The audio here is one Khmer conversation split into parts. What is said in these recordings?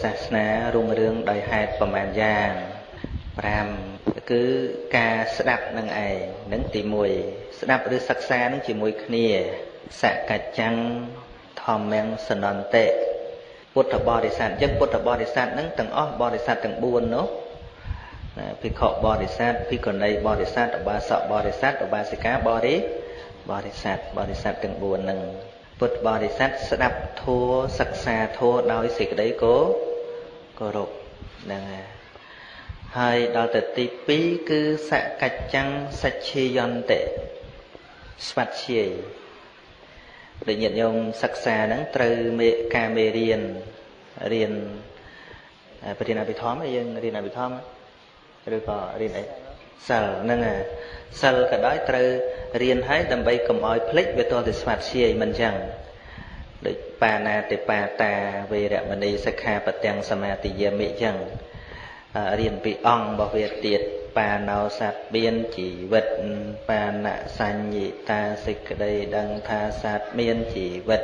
សាសនារុងរឿងដោយហេតុប្រមាណយ៉ាង5គឺការស្ដាប់នឹងឯងនឹងទី1ស្ដាប់ឬសិក្សានឹងជាមួយគ្នាសកច្ចំធម្មំសនន្តិពុទ្ធបរិស័ទអញ្ចឹងពុទ្ធបរិស័ទនឹងទាំងអស់បរិស័ទទាំង4នោះណាភិក្ខុបរិស័ទភិក្ខុនីបរិស័ទឧបាសកបរិស័ទឧបាសិកាបរិស័ទបរិស័ទទាំង4នឹងពុទ្ធបរិស័ទស្ដាប់ធម៌សិក្សាធម៌ដោយសេចក្តីគោរពហ្នឹងហើយដល់ទៅទី2គឺសកច្ចំសច្ឆេយន្តិស្វច្ឆាយដូចញាតិញោមសិក្សាហ្នឹងត្រូវមេការមេរៀនរៀនបរិញ្ញាអភិធម្មយើងរៀនអភិធម្មឬក៏រៀនអីសិលហ្នឹងសិលក៏ដោយត្រូវរៀនឲ្យដើម្បីកុំឲ្យភ្លេចវាទាល់តែស្វាត់ជាយមិនចឹងដូចបាណាតិបាតាវេរមណីសិក្ខាបទាំងសមាទិយាមិចឹងរៀនពីអង្គរបស់វាទៀតបាណោសត្វមានជីវិតបាណសញ្ញិតាសេចក្តីដឹងថាសត្វមានជីវិត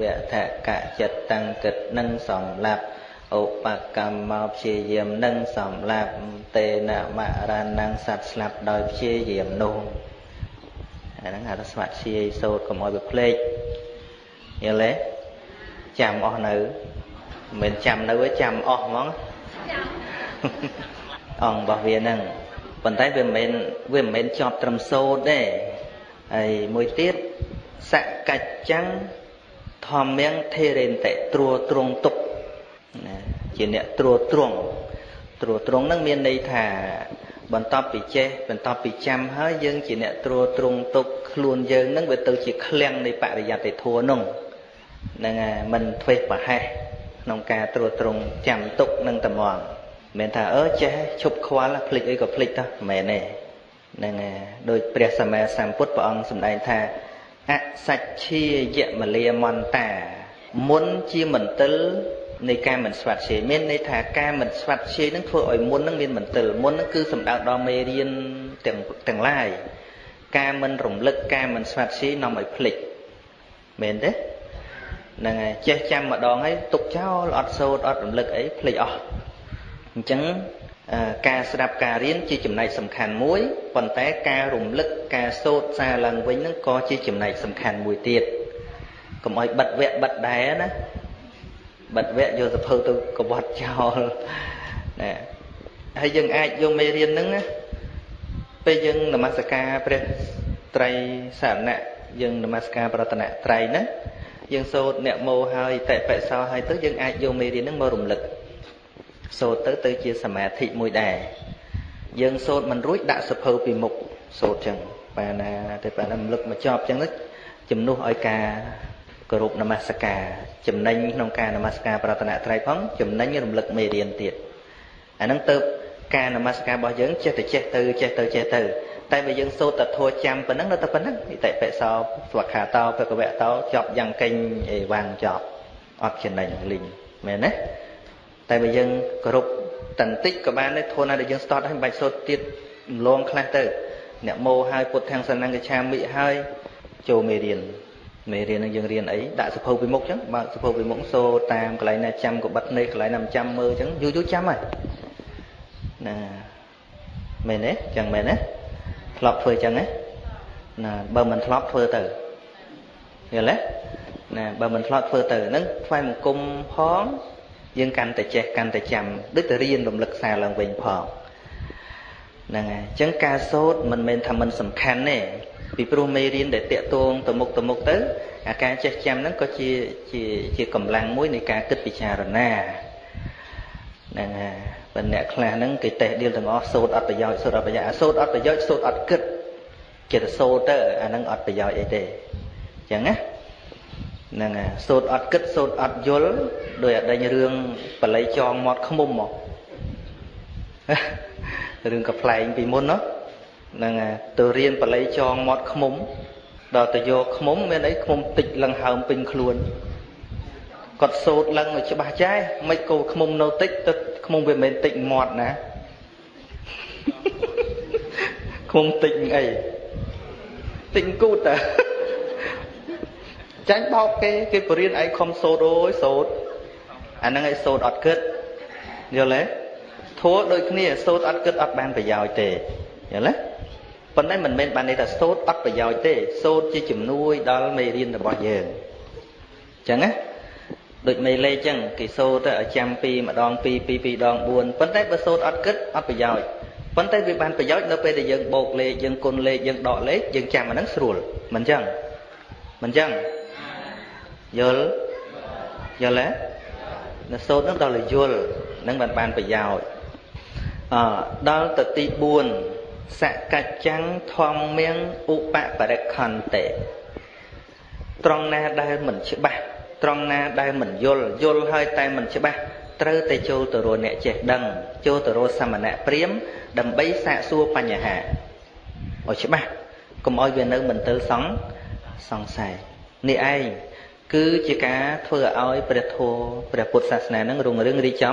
វថកចិត្តតាំងគិតនឹងសម្លាប់ឧបកម្មមកព្យាយាមនឹងសម្លាប់តេនមរណងសត្វស្លាប់ដោយព្យាយាមនោះអាហ្នឹងហៅថាស្វាត់ជាយសូត្រកុំឲ្យវាភ្លេចយល់ទេចាំអស់នៅមិនមែនចាំនៅទេចាំអស់ហ្មងអង្គរបស់វាហ្នឹងប៉ុន្តែវាមិនមែនជាប់ត្រឹមសូត្រទេហើយមួយទៀតសកច្ចំធម្មំធេរិន្តិត្រួត្រងទុកណាជាអ្នកត្រួត្រងត្រួត្រងហ្នឹងមានន័យថាបន្ទាប់ពីចេះបន្ទាប់ពីចាំហើយយើងជាអ្នកត្រួត្រងទុកខ្លួនយើងហ្នឹងវាទៅជាឃ្លាំងនៃបរិយត្តិធម៌នោះហ្នឹងហើយមិនធ្វេសប្រហែសក្នុងការត្រួតត្រងចាំទុកនឹងត្មងមិនថាចេះឈប់ខ្វល់ភ្លេចអីក៏ភ្លេចទៅមិនមែនទេហ្នឹងហើយដោយព្រះសម្មាសម្ពុទ្ធព្រះអង្គសម្ដែងថាអសច្ឆាយមលាមន្តាមុនជាមន្ទិលនៃការមិនស្វាត់ជាយមានន័យថាការមិនស្វាត់ជាយនឹងធ្វើឲ្យមុននឹងមានមន្ទិលមុននឹងគឺសំដៅដល់មេរៀនទាំងឡាយការមិនរំលឹកការមិនស្វាត់ជាយនាំឲ្យភ្លេចមែនទេហ្នឹងហើយចេះចាំម្ដងហើយទុកចោលអត់សូត្រអត់រំលឹកអីភ្លេចអស់អញ្ចឹងការស្ដាប់ការរៀនជាចំណែកសំខាន់មួយប៉ុន្តែការរំលឹកការសូត្រសារឡើងវិញនឹងក៏ជាចំណែកសំខាន់មួយទៀតកុំឲ្យបិទវគ្គបិទដែរណាបិទវគ្គយកសភៅទៅកវត្តចោលណាហើយយើងអាចយកមេរៀនហ្នឹងណាពេលយើងនមស្ការព្រះត្រៃសរណៈយើងនមស្ការប្រតនត្រៃហ្នឹងយើងសូត្រអ្នកមោហើយតិបិសោហើយទៅយើងអាចយកមេរៀនហ្នឹងមករំលឹកសូត្រទៅជាសមាធិមួយដែរយើងសូត្រមិនរួចដាក់សភៅពីមុខសូត្រចឹងបាណាតែបាណារំលឹកមកចប់ចឹងទៅជំនួសឲ្យការគោរពនមស្ការចំណេញក្នុងការនមស្ការប្រតនត្រ័យផងចំណេញរំលឹកមេរៀនទៀតអាហ្នឹងទៅការនមស្ការរបស់យើងចេះតែចេះទៅចេះទៅចេះទៅតែបើយើងសូត្រតែធัวចាំប៉ុណ្ណឹងនៅតែប៉ុណ្ណឹងឥតិបិសោស្វខាតោភគវៈតោចប់យ៉ាងកេញអេវ៉ាំងចប់អត់ចំណេញលីងមែនទេតែបើយើងគោរពតន្តិចក៏បានដែរធัวណាដែលយើងស្ទាត់ហើយមិនបាច់សូត្រទៀតម្លងខ្លះទៅអ្នកមោហើយពុទ្ធខាងសនង្គឆាមិហើយចូលមេរៀនមេរៀននឹងយើងរៀនអីដាក់សភៅពីមុខចឹងបើកសភៅពីមុខសូត្រតាមកន្លែងណាចាំក៏បិទនេះកន្លែងណាមិនចាំមើលចឹងយូរយូរចាំហើយណាមែនទេចឹងមែនទេធ្លាប់ធ្វើចឹងទេណាបើមិនធ្លាប់ធ្វើទៅយល់ទេណាបើមិនធ្លាប់ធ្វើទៅហ្នឹងថ្វាយបង្គំផងយើងកាន់តែចេះកាន់តែចាំដូចតែរៀនរំលឹកសារឡើងវិញផងហ្នឹងហើយអញ្ចឹងការសូត្រមិនមែនថាមិនសំខាន់ទេពីព្រោះមេរៀនដែលតាក់ទងទៅមុខទៅអាការចេះចាំហ្នឹងក៏ជាជាជាកម្លាំងមួយនៃការគិតពិចារណាហ្នឹងហើយបើអ្នកខ្លះហ្នឹងគេតេះដៀលទាំងអស់សូត្រអត់ប្រយោជន៍សូត្រអត់ប្រយោជន៍អាសូត្រអត់ប្រយោជន៍សូត្រអត់គិតចេះតែសូត្រទៅអាហ្នឹងអត់ប្រយោជន៍អីទេអញ្ចឹងណាហ្នឹងហើយសូត្រអត់គិតសូត្រអត់យល់ដោយអដេញរឿងបល័យចងមាត់ឃ្មុំមករឿងកំប្លែងពីមុនណោះហ្នឹងហើយទៅរៀនបល័យចងមាត់ឃ្មុំដល់ទៅយកឃ្មុំមានអីឃ្មុំតិចលឹងហើមពេញខ្លួនគាត់សូត្រឡើងឲ្យច្បាស់ចែមិនគោឃ្មុំនៅតិចទៅឃ្មុំវាមិនមែនតិចមាត់ណាឃ្មុំតិចអីតិចគូតតាចាញ់បោកគេគេបរៀនឯងខំសូត្រអូយសូត្រអាហ្នឹងឯងសូត្រអត់គិត យល់ទេធัวដូចគ្នាសូត្រអត់គិតអត់បានប្រយោជន៍ទេយល់ទេប៉ុន្តែមិនមែនបានន័យថាសូត្រអត់ប្រយោជន៍ទេសូត្រជាជំនួយដល់មេរៀនរបស់យើងអញ្ចឹងណាដូចមេលេខអញ្ចឹងគេសូត្រទៅឲ្យចាំពីម្ដង2 2 2ដង4ប៉ុន្តែបើសូត្រអត់គិតអត់ប្រយោជន៍ប៉ុន្តែវាបានប្រយោជន៍នៅពេលដែលយើងបូកលេខយើងគុណលេខយើងដកលេខយើងចាំអាហ្នឹងស្រួលមិនអញ្ចឹងមិនអញ្ចឹងយល់យល់ទេនៅសូត្រហ្នឹងដល់តែយល់ហ្នឹងបានប្រយោជន៍អដល់ទៅទី4សកច្ចੰធម្មំឧបបរិខន្តិត្រង់ណាដែលមិនច្បាស់ត្រង់ណាដែលមិនយល់យល់ហើយតែមិនច្បាស់ត្រូវតែចូលទៅរកអ្នកចេះដឹងចូលទៅរកសមណៈព្រាហ្មណ៍ដើម្បីសាកសួរបញ្ហាឲ្យច្បាស់កុំឲ្យវានៅមន្ទិលសង្ស័យនេះឯងគឺជាការធ្វើឲ្យព្រះធម៌ព្រះពុទ្ធសាសនានឹងរុងរឿងរីកច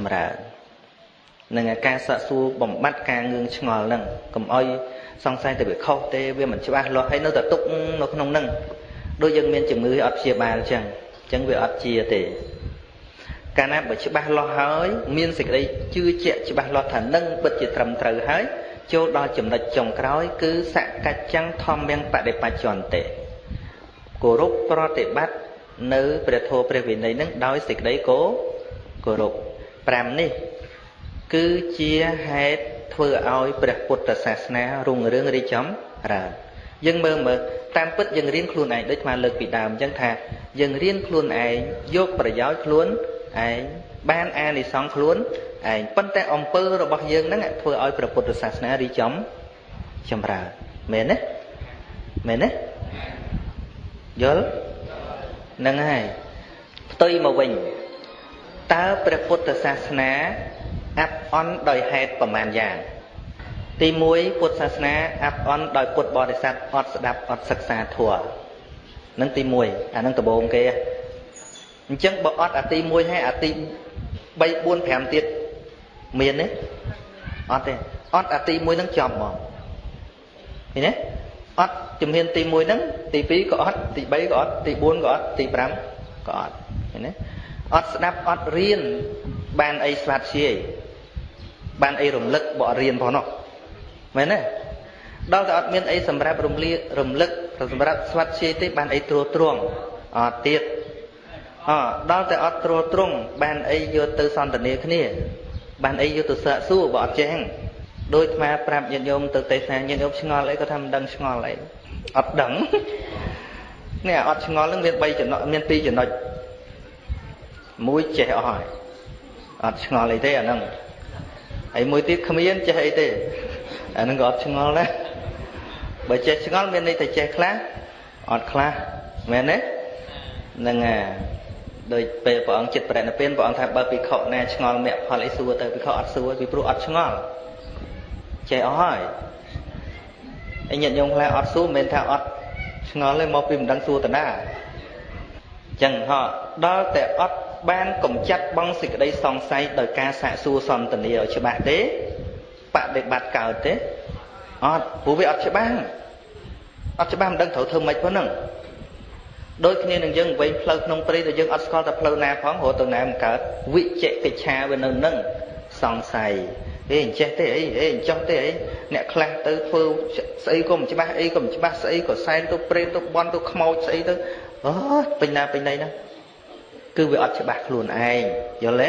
ម្រើននឹងការសាកសួរបំបត្តិការងឿងឆ្ងល់ហ្នឹងកុំឲ្យសង្ស័យតែវាខុសទេវាមិនច្បាស់លាស់ហើយនៅតែទុកនៅក្នុងហ្នឹងដូចយើងមានជំងឺអត់ព្យាបាលអញ្ចឹងវាអត់ជាទេកាលណាបើច្បាស់លាស់ហើយមានសេចក្តីជឿជាក់ច្បាស់លាស់ថានឹងពិតជាត្រឹមត្រូវហើយចូលដល់ចំណុចចុងក្រោយគឺសកច្ចੰធម្មំបដិបច្ចន្តិគោរពប្រតិបត្តិនៅព្រះធម៌ព្រះវិន័យនឹងដោយសេចក្តីគោរព5នេះគឺជាហេតុធ្វើឲ្យព្រះពុទ្ធសាសនារុងរឿងរីកចម្រើនយើងមើលតាមពិតយើងរៀនខ្លួនឯងដូចអាលើកពីដើមអញ្ចឹងថាយើងរៀនខ្លួនឯងយកប្រយោជន៍ខ្លួនឯងបានអានិសង្សខ្លួនឯងប៉ុន្តែអំពើរបស់យើងហ្នឹងធ្វើឲ្យព្រះពុទ្ធសាសនារីកចម្រើនមែនទេមែនទេយល់ហ្នឹងហើយផ្ទុយមកវិញតើព្រះពុទ្ធសាសនាអាប់អន់ដោយហេតុប្រមាណយ៉ាងទី1ពុទ្ធសាសនាអាប់អន់ដោយពុទ្ធបរិស័ទអត់ស្ដាប់អត់សិក្សាធម៌នឹងទី1អានឹងដំបូងគេអញ្ចឹងបើអត់អាទី1ហើយអាទី3 4 5ទៀតមានទេអត់ទេអត់អាទី1នឹងចប់ហ្មងឃើញទេអត់ជំហានទី1ហ្នឹងទី2ក៏អត់ទី3ក៏អត់ទី4ក៏អត់ទី5ក៏អត់ឃើញទេអត់ស្ដាប់អត់រៀនបានអីស្វាត់ជាយបានអីរំលឹកបើអត់រៀនផងនោះមែនទេដល់តែអត់មានអីសម្រាប់រំលឹកសម្រាប់ស្វាត់ជាយទេបានអីត្រួតត្រងអត់ទៀតអដល់តែអត់ត្រួតត្រងបានអីយកទៅសន្ទនាគ្នាបានអីយកទៅសាកសួរបើអត់ចេះដូចអាប្រាប់ញាតិញោមទៅទេសនាញាតិញោមឆ្ងល់អីក៏ថាមិនដឹងឆ្ងល់អីអត់ដឹងនេះអត់ឆ្ងល់នឹងមាន3ចំណុចមាន2ចំណុចមួយចេះអស់ហើយអត់ឆ្ងល់អីទេអាហ្នឹងហើយមួយទៀតគ្មានចេះអីទេអាហ្នឹងក៏អត់ឆ្ងល់ដែរបើចេះឆ្ងល់មានន័យថាចេះខ្លះអត់ខ្លះមែនទេហ្នឹងហើយដូចពេលព្រះអង្គចិត្តប្រណិពានព្រះអង្គថាបើភិក្ខុណាឆ្ងល់មគ្គផលអីសួរទៅភិក្ខុអត់សួរពីព្រោះអត់ឆ្ងល់ចេះអស់ហើយឯញាតិញោមខ្លះអត់សួរមិនមែនថាអត់ឆ្ងល់ទេមកពីមិនដឹងសួរតាណាអញ្ចឹងហ៎ដល់តែអត់បានកំចាត់បងសេចក្តីសង្ស័យដោយការសាកសួរសន្ទនាឲ្យច្បាស់ទេបដិបត្តិកើតទេអត់ព្រោះវាអត់ច្បាស់អត់ច្បាស់មិនដឹងត្រូវធ្វើម៉េចផងហ្នឹងដូចគ្នានឹងយើងវិញផ្លូវក្នុងព្រៃដែលយើងអត់ស្គាល់តែផ្លូវណាផងរត់ទៅណាមិនកើតវិជកិច្ឆាវានៅនឹងសង្ស័យហេអញ្ចេះទេអីហេអញ្ចោះទេអីអ្នកខ្លះទៅធ្វើស្អីក៏មិនច្បាស់អីក៏មិនច្បាស់ស្អីក៏សែនទៅព្រេតទៅបន់ទៅខ្មោចស្អីទៅអូពេញណាពេញណីណាគឺវាអត់ច្បាស់ខ្លួនឯងយល់ទេ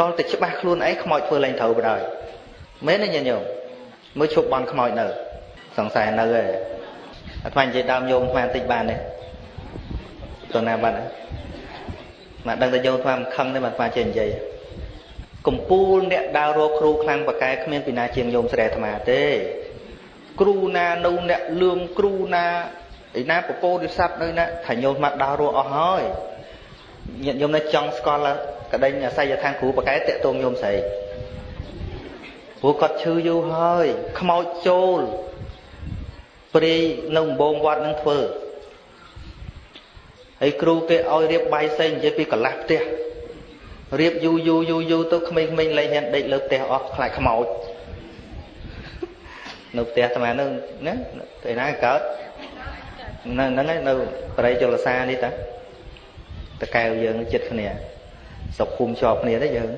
ដល់តែច្បាស់ខ្លួនឯងខ្មោចធ្វើលែងត្រូវបណ្ដោយមែនទេញាតិញោមមើលឈប់បន់ខ្មោចនៅសង្ស័យនៅឯងអាត្មានិយាយដើមញោមអាត្មាបន្តិចបានទេទៅណាបានមកដឹងតែញោមអាត្មាមិនខឹងទេអាត្មាចេះនិយាយកំពូលអ្នកដើររកគ្រូខ្លាំងប៉កែគ្មានពីណាជាងញោមស្រែអាត្មាទេគ្រូណានៅអ្នកលឿងគ្រូណាឯណាពពោធិស័ព្ទនៅណាថាញោមមកដើររកអស់ហើយញាតិញោមនៅចង់ស្គាល់កដេញអាសយដ្ឋានគ្រូប៉កែតាក់ទងញោមស្រីព្រោះគាត់ឈឺយូរហើយខ្មោចចូលព្រាយនៅដំបងវត្តនឹងធ្វើហើយគ្រូគេឲ្យរៀបបាយផ្សេងនិយាយពីកន្លះផ្ទះរៀបយូរយូរយូរយូរទៅក្មេងៗលែងហ៊ានដេកលើផ្ទះអស់ខ្លាចខ្មោចនៅផ្ទះអាត្មានៅណាទៅណាកើតនៅហ្នឹងឯងនៅប្រៃជលសានេះតាតកែវយើងចិត្តគ្នាស្រុកភូមិជាប់គ្នាទេយើង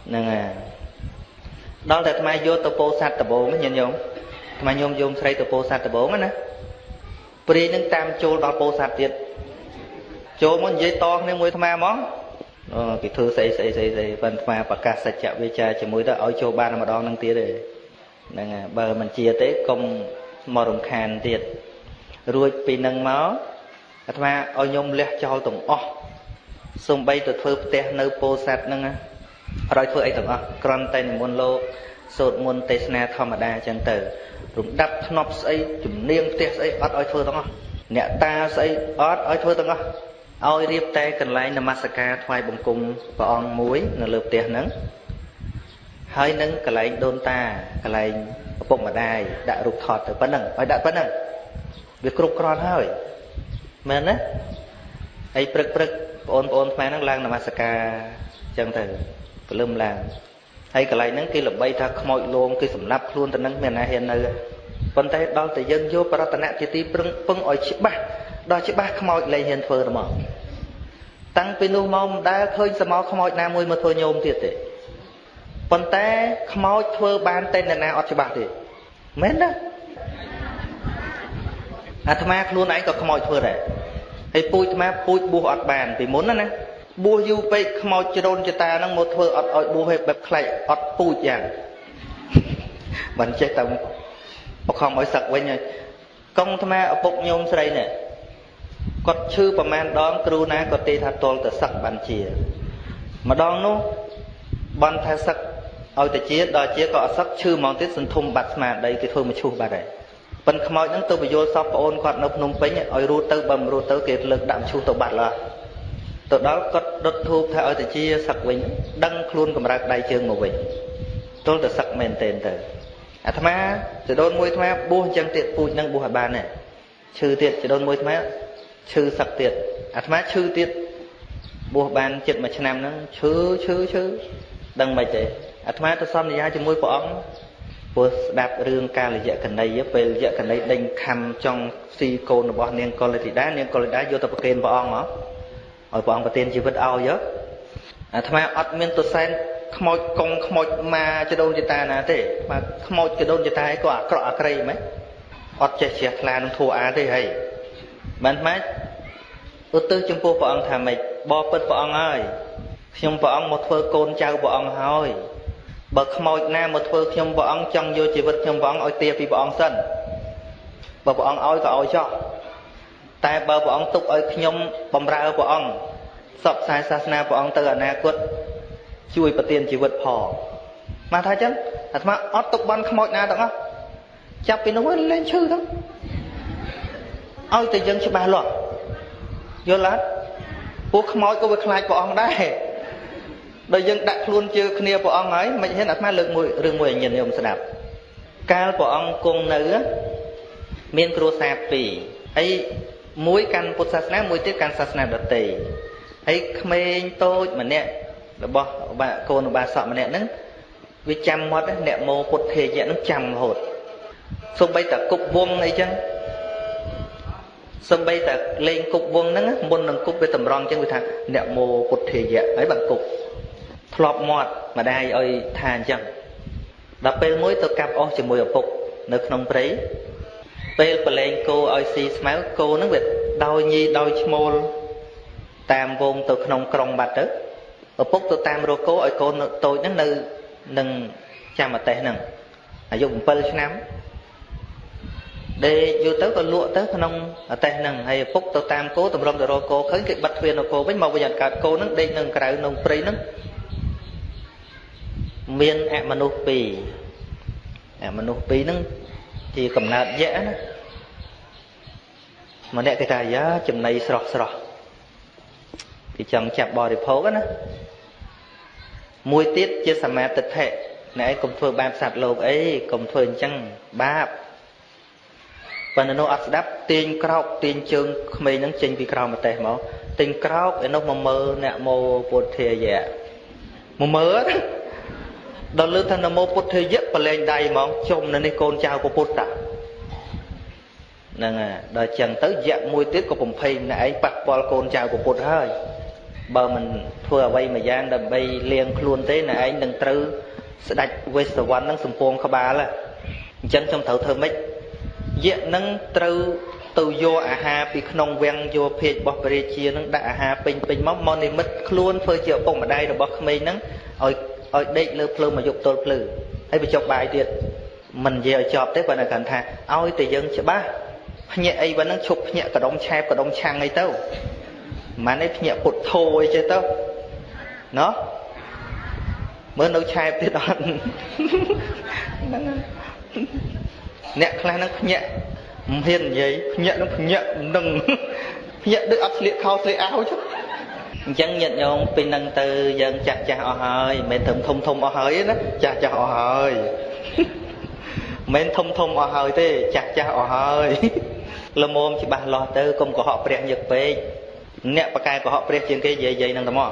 ហ្នឹងហើយដល់តែអាត្មាយកទៅពោធិ៍សាត់ដំបូងញាតិញោមអាត្មាញោមយមស្រីទៅពោធិ៍សាត់ដំបូងណាព្រាយនឹងតាមចូលដល់ពោធិ៍សាត់ទៀតចូលមកនិយាយតគ្នាមួយអាត្មាហ្មងគេធ្វើស្អីស្អីស្អីស្អីប៉ុន្តែអាត្មាប្រកាសសច្ចវិចាជាមួយទៅឲ្យចូលបានម្ដងនឹងទៀតទេហ្នឹងហើយបើមិនជាទេកុំមករំខានទៀតរួចពីនឹងមកអាត្មាឲ្យញោមលះចោលទាំងអស់សំបីទៅធ្វើផ្ទះនៅពោធិ៍សាត់ហ្នឹងអត់ឲ្យធ្វើអីទាំងអស់គ្រាន់តែនិមន្តលោកសូត្រមន្តទេសនាធម្មតាអញ្ចឹងទៅរំដាប់ធ្នប់ស្អីជំនាញផ្ទះស្អីអត់ឲ្យធ្វើទាំងអស់អ្នកតាស្អីអត់ឲ្យធ្វើទាំងអស់ឲ្យរៀបតែកន្លែងនមស្ការថ្វាយបង្គំព្រះអង្គមួយនៅលើផ្ទះហ្នឹងហើយនឹងកន្លែងដូនតាកន្លែងឪពុកម្ដាយដាក់រូបថតទៅប៉ុណ្ណឹងឲ្យដាក់ប៉ុណ្ណឹងវាគ្រប់គ្រាន់ហើយមែនណាហើយព្រឹកព្រឹកបងប្អូនខ្មែរហ្នឹងឡើងនមស្ការអញ្ចឹងទៅព្រលឹមឡើងហើយកន្លែងហ្នឹងគេល្បីថាខ្មោចលងគេសម្លាប់ខ្លួនទៅនឹងមានណាហ៊ាននៅប៉ុន្តែដល់តែយើងយកប្រតនៈជាទីពឹងពឹងឲ្យច្បាស់ដល់ច្បាស់ខ្មោចលែងហ៊ានធ្វើទៅមកតាំងពីនោះមកមិនដែលឃើញសមោខ្មោចណាមួយមកធ្វើញោមទៀតទេប៉ុន្តែខ្មោចធ្វើបានតែអ្នកណាអត់ច្បាស់ទេមែនណាអាត្មាខ្លួនឯងក៏ខ្មោចធ្វើដែរហើយពូជអាត្មាពូជបួសអត់បានពីមុនណាណាបួសយូរពេកខ្មោចជ្រូនចតាហ្នឹងមកធ្វើអត់ឲ្យបួសឲ្យបែបខ្លែកអត់ពូជយ៉ាងមិនចេះតែបខំឲ្យសឹកវិញហើយកងអាត្មាឪពុកញោមស្រីនេះគាត់ឈឺប្រមាណដងគ្រូណាក៏ទេថាទល់ទៅសឹកបានជាម្ដងនោះបន់ថាសឹកឲ្យទៅជាដល់ជាក៏អត់សឹកឈឺហ្មងទៀតសន្ធុំបាត់ស្មារតីគេធ្វើមកឈូសបាត់ហើយប៉ិនខ្មោចហ្នឹងទៅបញ្យល់សពប្អូនគាត់នៅភ្នំពេញឲ្យរូតទៅបើមិនរូតទៅគេលើកដាក់ឈូសទៅបាត់ឡើយទៅដល់គាត់ដុតធូបថាឲ្យទៅជាសឹកវិញដឹងខ្លួនកម្រើកដៃជើងមកវិញទល់ទៅសឹកមែនទែនទៅអាត្មាចដូនមួយអាត្មាបួសអញ្ចឹងទៀតពូជហ្នឹងបួសឲ្យបានដែរឈឺទៀតចដូនមួយអាត្មាឈឺសឹកទៀតអាត្មាឈឺទៀតបួសបានជិតមួយឆ្នាំហ្នឹងឈឺឈឺឈឺដឹងមិនទេអាត្មាទៅសន្យាជាមួយព្រះអង្គព្រោះស្ដាប់រឿងកាលយៈកណីពេលយៈកណីដេញខំចង់ស៊ីកូនរបស់នាងកុលធីតានាងកុលធីតាយកទៅប្រគេនព្រះអង្គហ៎ឲ្យព្រះអង្គប្រទានជីវិតឲ្យអាត្មាអត់មានទៅសែនខ្មោចកងខ្មោចម៉ាចដូនចតាណាទេបាទខ្មោចចដូនចតាឯងក៏អាក្រក់អាក្រីហ្មងអត់ចេះជ្រះថ្លានឹងធัวអាទេហើយបានម៉េចឧទ្ទិសចំពោះព្រះអង្គថាម៉េចបបិទ្ធព្រះអង្គហើយខ្ញុំព្រះអង្គមកធ្វើកូនចៅព្រះអង្គហើយបើខ្មោចណាមកធ្វើខ្ញុំព្រះអង្គចង់យកជីវិតខ្ញុំព្រះអង្គឲ្យទាពីព្រះអង្គសិនបើព្រះអង្គឲ្យក៏ឲ្យចោះតែបើព្រះអង្គទុកឲ្យខ្ញុំបំរើព្រះអង្គសពផ្សាយសាសនាព្រះអង្គទៅអនាគតជួយប្រទានជីវិតផងមកថាអញ្ចឹងអាត្មាអត់ទុកបន់ខ្មោចណាទាំងអស់ចាប់ពីនោះលែងឈឺទៅឲ្យតែយើងច្បាស់លាស់យល់អត់ពួកខ្មោចក៏វាខ្លាចព្រះអង្គដែរដល់យើងដាក់ខ្លួនជឿគ្នាព្រះអង្គហើយមិនហ៊ានអាត្មាលើកមួយរឿងមួយឲ្យញាតិញោមស្ដាប់កាលព្រះអង្គគង់នៅមានគ្រួសារពីរហើយមួយកាន់ពុទ្ធសាសនាមួយទៀតកាន់សាសនាដទៃហើយក្មេងតូចម្នាក់របស់កូនឧបាសកម្នាក់ហ្នឹងវាចាំមាត់អ្នកមោពុទ្ធេយៈហ្នឹងចាំរហូតសូម្បីតែគប់វងអីចឹងសូម្បីតែលេងគប់វងហ្នឹងមុននឹងគប់វាតម្រង់ចឹងវាថាអ្នកមោពុទ្ធេយៈហើយបានគប់ធ្លាប់មាត់ម្ដាយឲ្យថាអញ្ចឹងដល់ពេលមួយទៅកាប់អស់ជាមួយឪពុកនៅក្នុងព្រៃពេលប្រឡែងគោឲ្យស៊ីស្មៅគោហ្នឹងវាដោយញីដោយឈ្មោលតាមវងទៅក្នុងក្រុងបាត់ទៅឪពុកទៅតាមរកគោឲ្យកូនតូចហ្នឹងនៅនឹងចាំអតេះហ្នឹងអាយុ7ឆ្នាំដេកយូរទៅក៏លក់ទៅក្នុងអតេះហ្នឹងហើយឪពុកទៅតាមគោតម្រុំទៅរកគោឃើញគេបិទទ្វារនៅគោវិញមកវិញអត់កើតគោហ្នឹងដេកនៅក្រៅក្នុងព្រៃហ្នឹងមានអមនុស្សពីរអមនុស្សពីរហ្នឹងជាកំណើតយៈណាម្នាក់គេថាយ៉ាចំណីស្រស់ស្រស់គេចង់ចាប់បរិភោគណាមួយទៀតជាសមាទិដ្ឋិអ្នកឯងកុំធ្វើបាបសត្វលោកអីកុំធ្វើអញ្ចឹងបាបប៉ុន្តែនោះអត់ស្ដាប់ទាញក្រោកទាញជើងក្មេងហ្នឹងចេញពីក្រោមប្រទេសមកទាញក្រោកឯនោះមកមើលអ្នកមោពុទ្ធាយៈមកមើលដល់លើថានមោពុទ្ធាយៈប្រឡែងដៃហ្មងជុំនៅនេះកូនចៅពុទ្ធតាហ្នឹងហើយដល់ចឹងទៅយៈមួយទៀតក៏បំភ័យអ្នកឯងប៉ះពាល់កូនចៅពុទ្ធហើយ បើមិនធ្វើអ្វីមួយយ៉ាងដើម្បីលៀងខ្លួនទេណែឯងនឹងត្រូវស្ដេចវេស្សវណ្ណនឹងសំពងក្បាលអញ្ចឹងខ្ញុំត្រូវធ្វើម៉េចយៈនឹងត្រូវទៅយកអាហារពីក្នុងវាំងយកភាជរបស់ព្រះរាជានឹងដាក់អាហារពេញពេញមកមកនិមិត្តខ្លួនធ្វើជាឪពុកម្ដាយរបស់ក្មេងហ្នឹងឲ្យឲ្យដេកលើភ្លើងមកយប់ទល់ភ្លឺហើយបញ្ចុកបាយទៀតមិននិយាយឲ្យចប់ទេប៉ុន្តែគាត់ថាឲ្យតែយើងច្បាស់ភ្ញាក់អីប៉ុណ្ណឹងឈប់ភ្ញាក់កដុំឆែបកដុំឆាំងអីទៅមិនឯងភ្ញាក់ពុទ្ធោអីចេះទៅណោះមើលនៅឆែបទៀតអត់ហ្នឹងអ្នកខ្លះហ្នឹងភ្ញាក់មិនហ៊ាននិយាយភ្ញាក់នឹងភ្ញាក់នឹងភ្ញាក់ដូចអត់ស្លៀកខោស្លៀកអាវចឹងអញ្ចឹងញាតិញោមពីនឹងទៅយើងចាស់ចាស់អស់ហើយមិនមែនត្រឹមធំធំអស់ហើយណាចាស់ចាស់អស់ហើយមិនធំធំអស់ហើយទេចាស់ចាស់អស់ហើយល្មមច្បាស់លាស់ទៅកុំកុហកព្រះញឹកពេកអ្នកបកែកុហកព្រះជាងគេនិយាយនឹងតែមក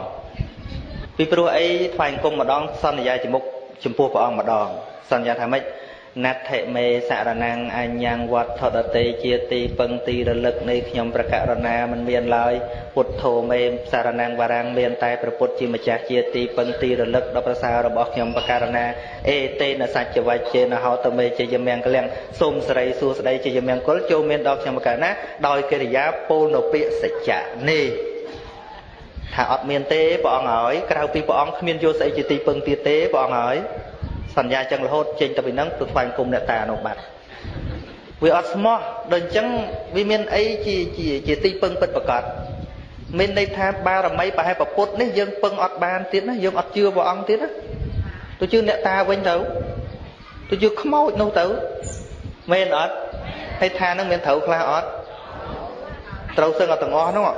ពីព្រោះអីថ្វាយអង្គមម្ដងសន្យាជាមុខចំពោះព្រះអង្គម្ដងសន្យាថាម៉េចណដ្ឋិមេសរណੰអញ្ញងវត្ថដតេជាទីពឹងទីរលឹកនៃខ្ញុំប្រករណាមិនមានឡើយពុទ្ធោមេសរណੰវរាំងមានតែព្រះពុទ្ធជាម្ចាស់ជាទីពឹងទីរលឹកដ៏ប្រសើររបស់ខ្ញុំប្រករណាអេតេនសច្ចវច្ចេនហោតមេជាយមង្គលំសូមសិរីសួស្តីជាយមង្គលចូលមានដល់ខ្ញុំប្រករណាដោយកិរិយាពោលនៅពាក្យសច្ចៈនេះថាអត់មានទេព្រះអង្គហើយក្រៅពីព្រះអង្គគ្មានយកស្អីជាទីពឹងទៀតទេព្រះអង្គហើយសន្យាចឹងរហូតចេញទៅពីហ្នឹងទៅថ្វាយគុំអ្នកតានោះបាត់វាអត់ស្មោះដូចអញ្ចឹងវាមានអីជាជាជាទីពឹងពិតប្រាកដមានន័យថាបារមីប្រហែលប្រពុតនេះយើងពឹងអត់បានទៀតណាយើងអត់ជឿព្រះអង្គទៀតណាទៅជឿអ្នកតាវិញទៅទៅជឿខ្មោចនោះទៅមែនអត់ហើយថាហ្នឹងមានត្រូវខ្លះអត់ត្រូវសឹងអត់ទាំងអស់នោះ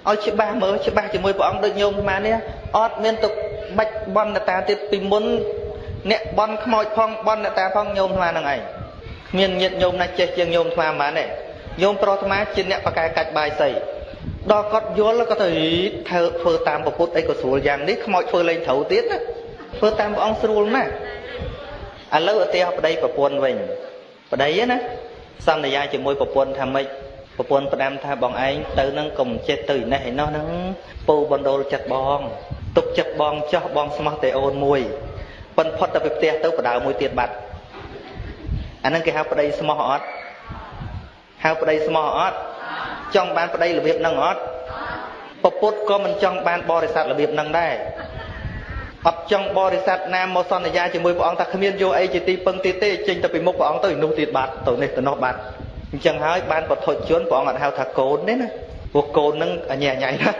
ឲ្យច្បាស់មើលច្បាស់ជាមួយព្រះអង្គដូចញោមអានេះអត់មានទៅបាច់បន់អ្នកតាទៀតពីមុនអ្នកបន់ខ្មោចផងបន់អ្នកតាផងញោមអាហ្នឹងឯងគ្មានញាតិញោមណាចេះជាងញោមអាហ្មងទេញោមប្រុសអាជាអ្នកបកែកាច់បាយសីដល់គាត់យល់គាត់ទៅធ្វើតាមពុទ្ធអីក៏ស្រួលយ៉ាងនេះខ្មោចធ្វើលែងត្រូវទៀតណាធ្វើតាមព្រះអង្គស្រួលណាស់ឥឡូវឧទាហរណ៍ប្តីប្រពន្ធវិញប្តីណាសន្យាជាមួយប្រពន្ធថាម៉េចប្រពន្ធផ្ដាំថាបងឯងទៅនឹងកុំចេះទៅឯនេះឯនោះហ្នឹងពូបណ្ដូលចិត្តបងទុកចិត្តបងចោះបងស្មោះតែអូនមួយប៉ិនផុតទៅពីផ្ទះទៅបដើមួយទៀតបាត់អាហ្នឹងគេហៅប្តីស្មោះអត់ហៅប្តីស្មោះអត់ចង់បានប្តីរបៀបហ្នឹងអត់ពពុទ្ធក៏មិនចង់បានបរិស័ទរបៀបហ្នឹងដែរអត់ចង់បរិស័ទណាមកសន្យាជាមួយព្រះអង្គថាគ្មានយកអីជាទីពឹងទៀតទេចេញទៅពីមុខព្រះអង្គទៅនោះទៀតបាត់ទៅនេះទៅនោះបាត់អញ្ចឹងហើយបានបឋិជនព្រះអង្គអត់ហៅថាកូនទេណាព្រោះកូនហ្នឹងអញ្ញាញ៉ៃណា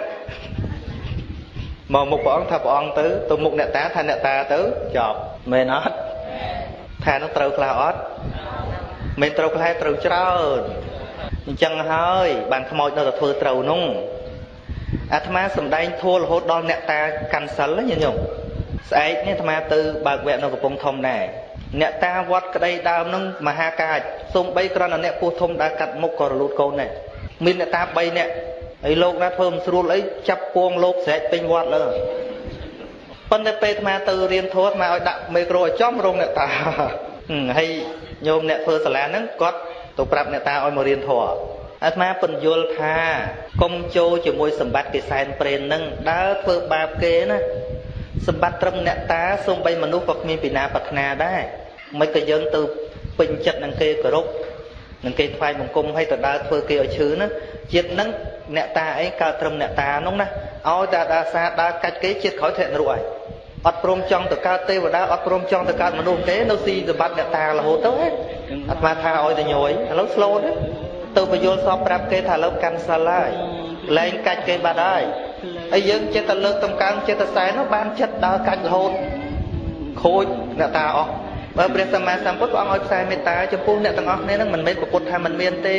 មកមុខព្រះអង្គថាព្រះអង្គទៅមុខអ្នកតាថាអ្នកតាទៅចប់មែនអត់ថានោះត្រូវខ្លះអត់មិនត្រូវខ្លះត្រូវច្រើនអញ្ចឹងហើយបានខ្មោចនៅតែធ្វើត្រូវនោះអាត្មាសំដែងធัวរហូតដល់អ្នកតាកាន់សិលញាតិញោមស្អែកនេះអាត្មាទៅបើកវគ្គនៅកំពង់ធំដែរអ្នកតាវត្តក្តីដើមនឹងមហាកាចសូម្បីគ្រាន់តែអ្នកពោះធំដើរកាត់មុខក៏រលូតកូនដែរមានអ្នកតា3នាក់ហើយលោកណាធ្វើមិនស្រួលអីចាប់ពងលោកស្រែកពេញវត្តលើប៉ុន្តែពេលអាត្មាទៅរៀនធម៌អាត្មាឲ្យដាក់មីក្រូឲ្យចំរោងអ្នកតាហើយញោមអ្នកធ្វើសាលាហ្នឹងគាត់ទៅប្រាប់អ្នកតាឲ្យមករៀនធម៌អាត្មាពន្យល់ថាកុំចូលជាមួយសម្បត្តិគេសែនព្រេនហ្នឹងដើរធ្វើបាបគេណាសម្បត្តិត្រឹមអ្នកតាសូម្បីមនុស្សក៏គ្មានពីណាប្រាថ្នាដែរមិនក៏យើងទៅពេញចិត្តនឹងគេគោរពនឹងគេថ្វាយបង្គំឲ្យទៅដើរធ្វើគេឲ្យឈឺណាជាតិហ្នឹងអ្នកតាអីកើតត្រឹមអ្នកតានោះណាឲ្យតែដើរសាដើរកាច់គេជាតិក្រោយធ្លាក់នរកហើយអត់ព្រមចង់ទៅកើតទេវតាអត់ព្រមចង់ទៅកើតមនុស្សទេនៅស៊ីសម្បត្តិអ្នកតារហូតទៅអាត្មាថាឲ្យតែញយឥឡូវស្លូតទៅបញ្យល់សពប្រាប់គេថាឥឡូវកាន់សិលហើយលែងកាច់គេបាត់ហើយហើយយើងចេះតែលើកតម្កើងចេះតែសែននោះបានចិត្តដើរកាច់រហូតខូចអ្នកតាអស់បើព្រះសម្មាសម្ពុទ្ធព្រះអង្គឲ្យផ្សាយមេត្តាចំពោះអ្នកទាំងអស់គ្នាហ្នឹងមិនមែនពុទ្ធថាមិនមានទេ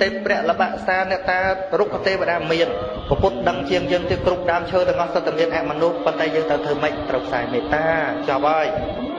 ទេព្រះលបសាអ្នកតារុក្ខទេវតាមានពុទ្ធដឹងជាងយើងទេគ្រប់ដើមឈើទាំងអស់សុទ្ធតែមានអមនុស្សប៉ុន្តែយើងត្រូវធ្វើម៉េចត្រូវផ្សាយមេត្តាចប់ហើយ។